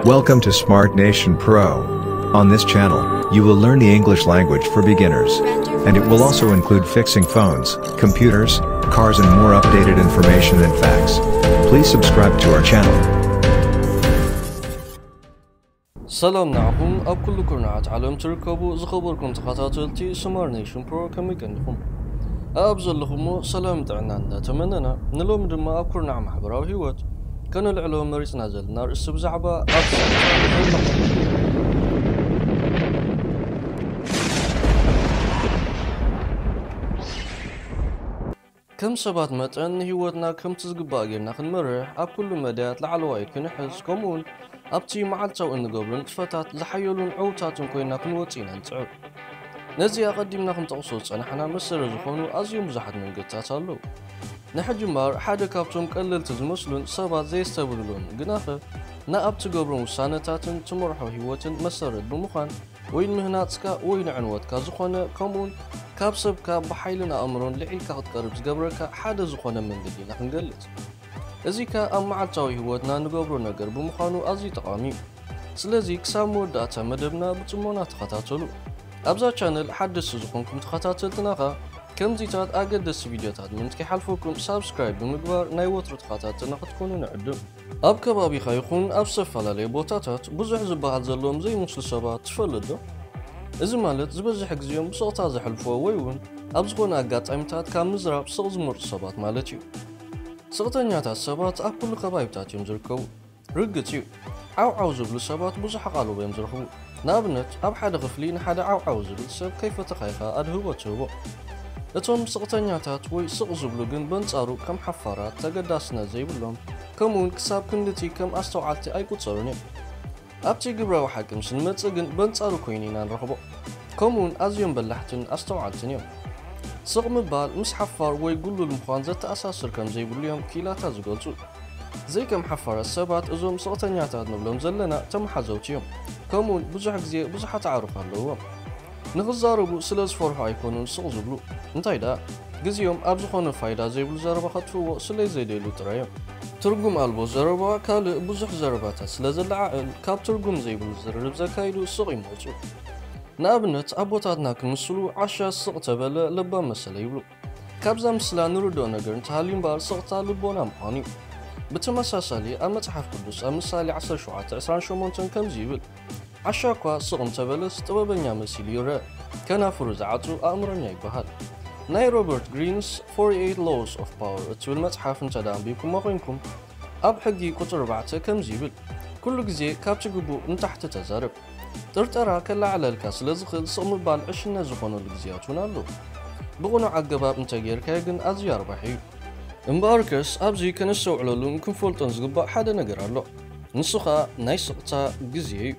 Welcome to Smart Nation Pro. On this channel, you will learn the English language for beginners, and it will also include fixing phones, computers, cars, and more updated information and facts. Please subscribe to our channel. ሰላም ንዓኹም ኣብ ኩሉ ኩርናዓት ዓለም ትርከቡ ዝኸበርኩም ተኸታተልቲ ስማር ኔሽን ፕሮ፣ ከመይ ቀኒኹም? ኣብ ዘለኹሞ ሰላም ጥዕና እንዳተመነና፣ ንሎሚ ድማ ኣብ ኩርናዕ ማሕበራዊ ህይወት ከነልዕሎ መሪጽና ዘለና ርእሲ ብዛዕባ ኣብ ስቕታ ዘሎ። ከም ሰባት መጠን ንህይወትና ከምቲ ዝግባእ ጌርና ክንመርሕ፣ ኣብ ኩሉ መዳያት ላዕለዋይ ክንሕዝ፣ ከምኡውን ኣብቲ መዓልታዊ እንገብሮ ንጥፈታት ዝሓየሉን ዕዉታትን ኮይና ክንወጽእ ኢና ንጽዕር። ነዚ ኣቐዲምና ክንጠቕሶ ዝጸናሕና መሰረት ዝኾኑ ኣዝዮም ብዙሓት መንገድታት ኣለዉ። ንሕጂ እምበኣር ሓደ ካብቶም ቀለልቲ ዝመስሉን ሰባት ዘየስተብህሉን ግናኸ ንኣብ ትገብሮም ውሳነታትን ትመርሖ ህይወትን መሰረት ብምዃን ወይ ንምህናጽካ ወይ ንዕንወትካ ዝኾነ፣ ከምኡውን ካብ ሰብካ ብሓይልን ኣእምሮን ልዒልካ ክትቀርብ ዝገብረካ ሓደ ዝኾነ መንገዲ ኢና ክንገልጽ። እዚ ከኣ ኣብ መዓልታዊ ህይወትና ንገብሮ ነገር ብምዃኑ ኣዝዩ ጠቓሚ እዩ። ስለዚ ክሳብ መወዳእታ መደብና ብጽሞና ተኸታተሉ። ኣብዛ ቻነል ሓደስቲ ዝኾንኩም ተኸታተልትና ከኣ ከምዚታት ኣገደስቲ ቪድዮታት ምእንቲ ከይሓልፈኩም ሳብስክራይብ ብምግባር ናይ ወትሩ ተኸታተልና ክትኮኑ ንዕድም። ኣብ ከባቢኻ ይኹን ኣብ ዝተፈላለዩ ቦታታት ብዙሕ ዝበሃል ዘለዎም ዘይመስሉ ሰባት ትፈልጥ ዶ? እዚ ማለት ዝበዝሕ ግዜኦም ብስቕታ ዘሕልፍዎ ወይ እውን ኣብ ዝኾነ ኣጋጣሚታት ካብ ምዝራብ ስቕ ዝመርጹ ሰባት ማለት እዩ። ስቕተኛታት ሰባት ኣብ ኩሉ ከባቢታት እዮም ዝርከቡ። ርግጽ እዩ፣ ዓው ዓው ዝብሉ ሰባት ብዙሕ ኣቓልቦ እዮም ዝረኽቡ። ንኣብነት፣ ኣብ ሓደ ክፍሊ ንሓደ ዓው ዓው ዝብል ሰብ ከይፈተኻ ኢኻ ኣድህቦ ትህቦ። እቶም ስቕተኛታት ወይ ስቕ ዝብሉ ግን በንጻሩ ከም ሓፋራት፣ ተገዳስነት ዘይብሎም፣ ከምኡውን ክሳብ ክንድቲ ከም ኣስተውዓልቲ ኣይቁጸሩን እዮም። ኣብቲ ግብራዊ ሓቂ ምስ ንመጽእ ግን በንጻሩ ኮይኑ ኢና ንረኽቦ። ከምኡውን ኣዝዮም በላሕትን ኣስተውዓልትን እዮም። ስቕ ምባል ምስ ሓፋር ወይ ጉሉል ምዃን ዘተኣሳስር ከም ዘይብሉ እዮም ክኢላታት ዝገልጹ። ዘይከም ሓፋራት ሰባት እዞም ስቕተኛታት ንብሎም ዘለና ተመሓዘውቲ እዮም። ከምኡውን ብዙሕ ግዜ ብዙሓት ኣዕሩኽ ኣለውዎም። ንኽዛረቡ ስለ ዝፈርሑ ኣይኮኑን ስቕ ዝብሉ። እንታይ ደኣ፣ ግዜኦም ኣብ ዝኾነ ፋይዳ ዘይብሉ ዘረባ ከጥፍእዎ ስለ ዘይደልዩ ጥራይ እዮም። ትርጉም ኣልቦ ዘረባ ካልእ ብዙሕ ዘረባታት ስለ ዘለዓዕል፣ ካብ ትርጉም ዘይብሉ ዝርርብ ዘካይዱ ስቕ ይመርጹ። ንኣብነት፣ ኣቦታትና ክምስሉ ዓሻ ስቕ ተበለ ለባም መሰለ ይብሉ። ካብዛ ምስላ ንርድኦ ነገር እንተሃልዩ እምበኣር ስቕታ ልቦና ምዃኑ እዩ። ብተመሳሳሊ ኣብ መጽሓፍ ቅዱስ ኣብ ምሳሌ ዓሰርተ ሸውዓተ ዕስራን ሸሞንተን ከምዚ ይብል፣ ዓሻ እኳ ስቕ እንተበለስ ጥበበኛ መሲሉ ይረአ፣ ከናፍሩ ዝዓጹ ኣእምሮኛ ይበሃል። ናይ ሮበርት ግሪንስ ፎርቲ ኤይት Laws of Power እትብል መጽሓፍ እንተ ደኣ ኣንቢብኩማ ኮይንኩም፣ ኣብ ሕጊ ቁጽሪ ኣርባዕተ ከምዚ ይብል፣ ኩሉ ግዜ ካብቲ ግቡእ ንታሕቲ ተዛረብ። ጥርጠራ ከለዓዕለልካ ስለ ዝኽእል ስቕ ምባል ዕሽነት ዝኾነሉ ግዜያት እውን ኣሎ። ብቕኑዕ ኣገባብ እንተ ጌርካዮ ግን ኣዝዩ ኣርባሒ እዩ። እምበኣርከስ ኣብዚ ከነስተውዕለሉን ክንፈልጦን ዝግባእ ሓደ ነገር ኣሎ። ንሱ ኸኣ ናይ ስቕታ ግዜ እዩ።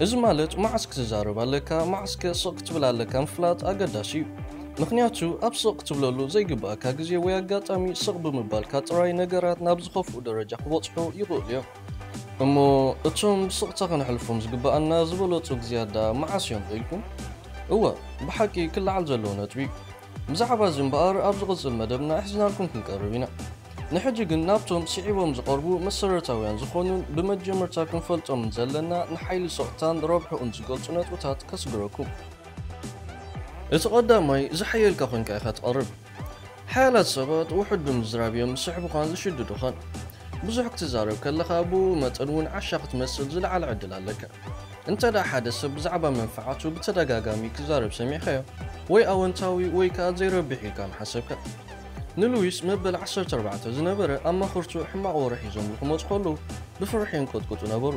እዚ ማለት መዓስ ክትዛረብ ኣለካ፣ መዓስከ ስቕ ክትብል ኣለካ ምፍላጥ ኣገዳሲ እዩ። ምኽንያቱ ኣብ ስቕ ክትብለሉ ዘይግብኣካ ግዜ ወይ ኣጋጣሚ ስቕ ብምባልካ ጥራይ ነገራት ናብ ዝኸፍኡ ደረጃ ክበጽሑ ይኽእሉ እዮም። እሞ እቶም ብስቕታ ከነሕልፎም ዝግብኣና ዝበለጹ ግዜያት ደኣ መዓስ እዮም ኢልኩም? እወ፣ ብሓቂ ክለዓል ዘለዎ ነጥቢ እዩ። ብዛዕባ እዚ እምበኣር ኣብ ዝቕጽል መደብና ሒዝናልኩም ክንቀርብ ኢና። ንሕጂ ግን ናብቶም ስዒቦም ዝቐርቡ መሰረታውያን ዝኾኑን ብመጀመርታ ክንፈልጦምን ዘለና ንሓይሊ ስቕታን ረብሕኡን ዝገልጹ ነጥብታት ከስግረኩም። እቲ ቀዳማይ ዝሓየልካ ኮንካ ኢኻ ትቐርብ። ሓያላት ሰባት ውሑድ ብምዝራብ እዮም ዝስሕቡኻን ዝሽድዱኻን። ብዙሕ ክትዛረብ ከለኻ ብኡ መጠን እውን ዓሻ ክትመስል ዝለዓለ ዕድል ኣለካ። እንተ ደኣ ሓደ ሰብ ብዛዕባ መንፍዓቱ ብተደጋጋሚ ክዛረብ ሰሚዕካዮ፣ ወይ ኣወንታዊ ወይ ከኣ ዘይረብሕ ኢልካ ምሓሰብካ። ንሉዊስ መበል ዓሰርተ ኣርባዕተ ዝነበረ ኣማኽርቱ ሕማቕ ወረ ሒዞምሉ ክመጹ ከለዉ ብፍርሒ ይንቀጥቅጡ ነበሩ።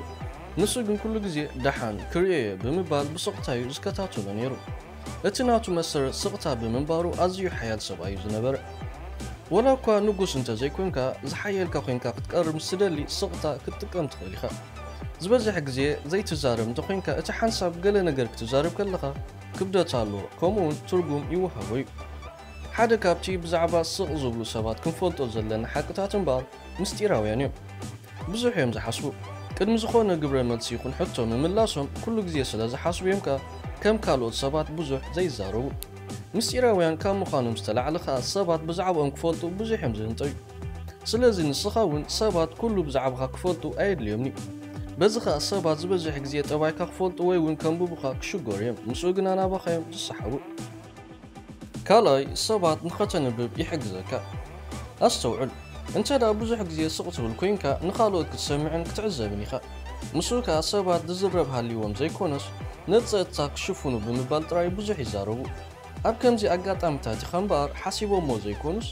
ንሱ ግን ኩሉ ግዜ ደሓን ክርእዮ እየ ብምባል ብስቕታ እዩ ዝከታተሎ ነይሩ። እቲ ናቱ መሰረት ስቕታ ብምንባሩ ኣዝዩ ሓያል ሰብኣይ እዩ ዝነበረ። ወላ እኳ ንጉስ እንተ ዘይኮንካ፣ ዝሓየልካ ኮይንካ ክትቀርብ ምስ ትደሊ ስቕታ ክትጥቀም ትኽእል ኢኻ። ዝበዝሕ ግዜ ዘይትዛረብ እንተኾይንካ፣ እቲ ሓንሳብ ገለ ነገር ክትዛረብ ከለኻ ክብደት ኣለዎ፣ ከምኡውን ትርጉም ይወሃቦ እዩ። ሓደ ካብቲ ብዛዕባ ስቕ ዝብሉ ሰባት ክንፈልጦ ዘለና ሓቅታት እምበኣር ምስጢራውያን እዮም። ብዙሕ እዮም ዝሓስቡ። ቅድሚ ዝኾነ ግብረ መልሲ ይኹን ሕቶ ምምላሶም ኩሉ ግዜ ስለ ዝሓስቡ እዮም ከኣ ከም ካልኦት ሰባት ብዙሕ ዘይዛረቡ። ምስጢራውያን ካብ ምዃኖም ዝተላዕለ ከኣ ሰባት ብዛዕባኦም ክፈልጡ ብዙሕ እዮም ዝህንጠዩ። ስለዚ ንስኻ እውን ሰባት ኩሉ ብዛዕባኻ ክፈልጡ ኣየድልዮምን እዩ። በዚ ኸኣ ሰባት ዝበዝሕ ግዜ ጠባይካ ክፈልጡ ወይ እውን ከንብቡኻ ክሽገሩ እዮም። ምስኡ ግና ናባኻ እዮም ዝሰሓቡ። ካልኣይ፣ ሰባት ንኸተንብብ ይሕግዘካ። ኣስተውዕል፣ እንተ ደኣ ብዙሕ ግዜ ስቕ ትብል ኮይንካ፣ ንኻልኦት ክትሰምዕን ክትዕዘብን ኢኻ። ምስኡ ከኣ ሰባት ዝዝረብ ሃልይዎም ዘይኮነስ፣ ነቲ ጸጥታ ክሽፍኑ ብምባል ጥራይ ብዙሕ ይዛረቡ። ኣብ ከምዚ ኣጋጣሚታት ኢኻ እምበኣር ሓሲቦሞ ዘይኮኑስ፣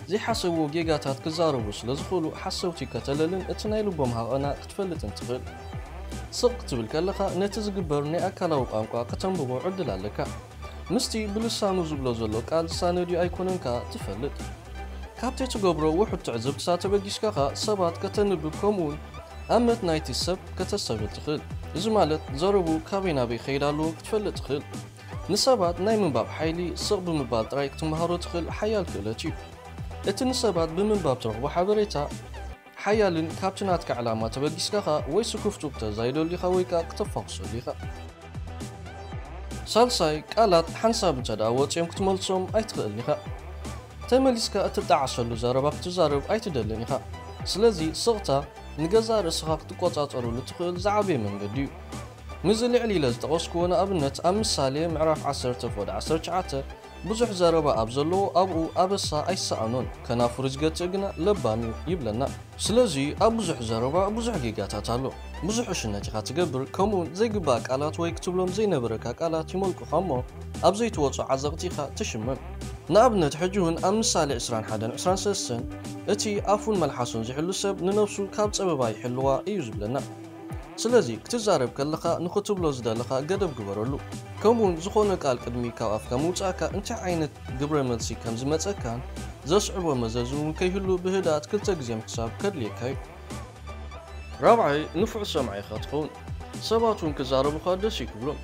ዘይሓሰብዎ ጌጋታት ክዛረቡ ስለ ዝኽእሉ፣ ሓሰውቲ ከተለልን እቲ ናይ ልቦም ሃቐና ክትፈልጥን ትኽእል። ስቕ ክትብል ከለኻ፣ ነቲ ዝግበር ናይ ኣካላዊ ቋንቋ ከተንብቦ ዕድል ኣለካ። ምስቲ ብልሳኑ ዝብሎ ዘሎ ቃል ዝሳነ ድዩ ኣይኮነን ከኣ ትፈልጥ። ካብቲ ትገብሮ ውሑድ ትዕዝብትታት ተበጊስካ ኸኣ ሰባት ከተንብብ ከምኡውን ኣመት ናይቲ ሰብ ከተስተብህል ትኽእል። እዚ ማለት ዘረቡ ካበይ ናበይ ይኸይድ ኣለዎ ክትፈልጥ ትኽእል። ንሰባት ናይ ምንባብ ሓይሊ ስቕ ብምባል ጥራይ ክትመሃሮ ትኽእል ሓያል ክእለት እዩ። እቲ ንሰባት ብምንባብ ትረኽቦ ሓበሬታ ሓያልን ካብቲ ናትካ ዕላማ ተበጊስካ ኸኣ ወይ ስኩፍቱ ክተዛይደሉ ኢኻ ወይ ከኣ ክተፋኹሰሉ ኢኻ። ሳልሳይ፣ ቃላት ሓንሳብ እንተ ደኣ ወጺኦም ክትመልሶም ኣይትኽእልን ኢኻ። ተመሊስካ እትጣዓሰሉ ዘረባ ክትዛረብ ኣይትደልን ኢኻ። ስለዚ ስቕታ ንገዛእ ርእስኻ ክትቆጻጸሩሉ እትኽእል ዝዓበየ መንገዲ እዩ። ምስዚ ልዕል ኢለ ዝጠቐስክዎ ንኣብነት ኣብ ምሳሌ ምዕራፍ ዓሰርተ ፍቕዲ ዓሰርተ ትሽዓተ ብዙሕ ዘረባ ኣብ ዘለዎ ኣብኡ ኣበሳ ኣይሰኣኖን፣ ከናፍሩ ዝገትእ ግና ለባም እዩ ይብለና። ስለዚ ኣብ ብዙሕ ዘረባ ብዙሕ ጌጋታት ኣሎ። ብዙሕ ዕሽነት ኢኻ ትገብር፣ ከምኡውን ዘይግባእ ቃላት ወይ ክትብሎም ዘይነበረካ ቃላት ይመልቁኻ እሞ ኣብ ዘይትወጾ ዓዘቕቲ ኢኻ ትሽመም። ንኣብነት ሕጂ እውን ኣብ ምሳሌ ዕስራን ሓደን ዕስራን ሰለስተን እቲ ኣፉን መልሓሱን ዝሕሉ ሰብ ንነብሱ ካብ ጸበባ ይሕልዋ እዩ ዝብለና። ስለዚ ክትዛረብ ከለኻ ንኽትብሎ ዝደለኻ ገደብ ግበረሉ። ከምኡውን ዝኾነ ቃል ቅድሚ ካብ ኣፍካ ምውጻእካ እንታይ ዓይነት ግብረ መልሲ ከም ዝመጸካን ዘስዕቦ መዘዝን እውን ከይህሉ ብህድኣት ክልተ ግዜ ምሕሳብ ከድልየካ እዩ። ራብዓይ፣ ንፉዕ ሰማዒ ኢኻ ትኸውን። ሰባት እውን ክዛረቡኻ ደስ እዩ ክብሎም።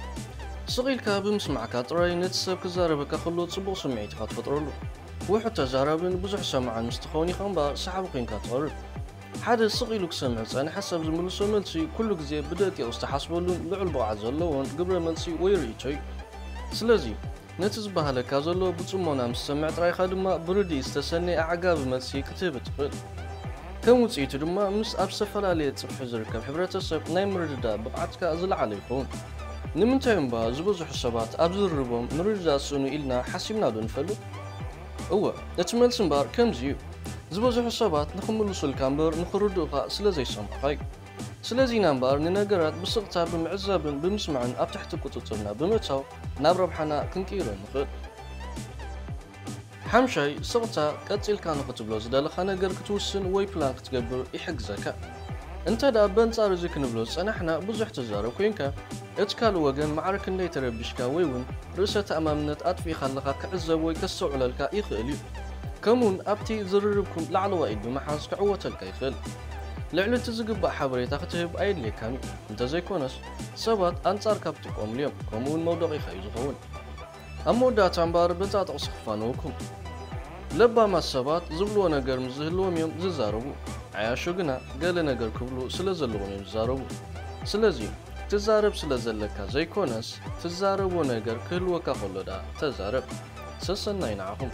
ስቕ ኢልካ ብምስማዕካ ጥራይ ነቲ ሰብ ክዛረበካ ከሎ ጽቡቕ ስምዒት ኢኻ ትፈጥረሉ። ውሑድ ተዛራብን ብዙሕ ሰማዕን ምስ ትኸውን ኢኻ እምበኣር ሰሓቢ ኮይንካ ትቐርብ። ሓደ ስቕ ኢሉ ክሰምዕ ዝጸንሐ ሰብ ዝምልሶ መልሲ ኩሉ ግዜ ብደቂቕ ዝተሓስበሉን ልዑል ብቕዓት ዘለዎን ግብረ መልሲ ወይ ርእይቶ እዩ። ስለዚ ነቲ ዝበሃለካ ዘሎ ብጽሞና ምስ ትሰምዕ ጥራይኻ ድማ ብርድኢት ዝተሰነየ ኣዕጋቢ መልሲ ክትህብ ትኽእል። ከም ውጽኢቱ ድማ ምስ ኣብ ዝተፈላለየ ጽፍሒ ዝርከብ ሕብረተሰብ ናይ ምርድዳእ ብቕዓትካ ዝለዓለ ይኸውን። ንምንታይ እምባ ዝበዝሑ ሰባት ኣብ ዝርርቦም ምርድዳእ ዝስእኑ ኢልና ሓሲብና ዶ ንፈልጥ? እወ፣ እቲ መልሲ እምበኣር ከምዚ እዩ። ዝበዝሑ ሰባት ንኽምልሱልካ እምበር ንኽርድኡኻ ስለ ዘይሰምዑኻ እዩ። ስለዚ ኢና እምበኣር ንነገራት ብስቕታ ብምዕዛብን ብምስማዕን ኣብ ትሕቲ ቁጽጽርና ብምእታው ናብ ረብሓና ክንቅይሮ ንኽእል። ሓምሻይ፣ ስቕታ ቀጺልካ ንኽትብሎ ዝደለኻ ነገር ክትውስን ወይ ፕላን ክትገብር ይሕግዘካ። እንተ ደኣ በንጻር እዚ ክንብሎ ዝጸናሕና ብዙሕ ትዛረብ ኮይንካ፣ እቲ ካልእ ወገን ማዕረ ክንደይ ተረቢሽካ ወይ እውን ርእሰ ተኣማምነት ኣጥፊእካ ኣለኻ ክዕዘብ ወይ ከስተውዕለልካ ይኽእል እዩ። ከምኡውን ኣብቲ ዝርርብኩም ላዕለዋይ ኢድ ብምሓዝ ክዕወተልካ ይኽእል። ልዕሊ እቲ ዝግባእ ሓበሬታ ክትህብ ኣየድልየካን እዩ። እንተዘይኮነስ ሰባት ኣንጻርካ ክጥቀሙሉ እዮም፣ ከምኡውን መውደቒኻ እዩ ዝኸውን። ኣብ መወዳእታ እምበኣር በታ ጥቕሲ ክፋነወኩም። ለባማት ሰባት ዝብልዎ ነገር ምስ ዝህልዎም እዮም ዝዛረቡ። ዓያሹ ግና ገለ ነገር ክብሉ ስለ ዘለዎም እዮም ዝዛረቡ። ስለዚ ትዛረብ ስለ ዘለካ ዘይኮነስ ትዛረቦ ነገር ክህልወካ ከሎ ደኣ ተዛረብ። ሰሰናይ ንዓኹም።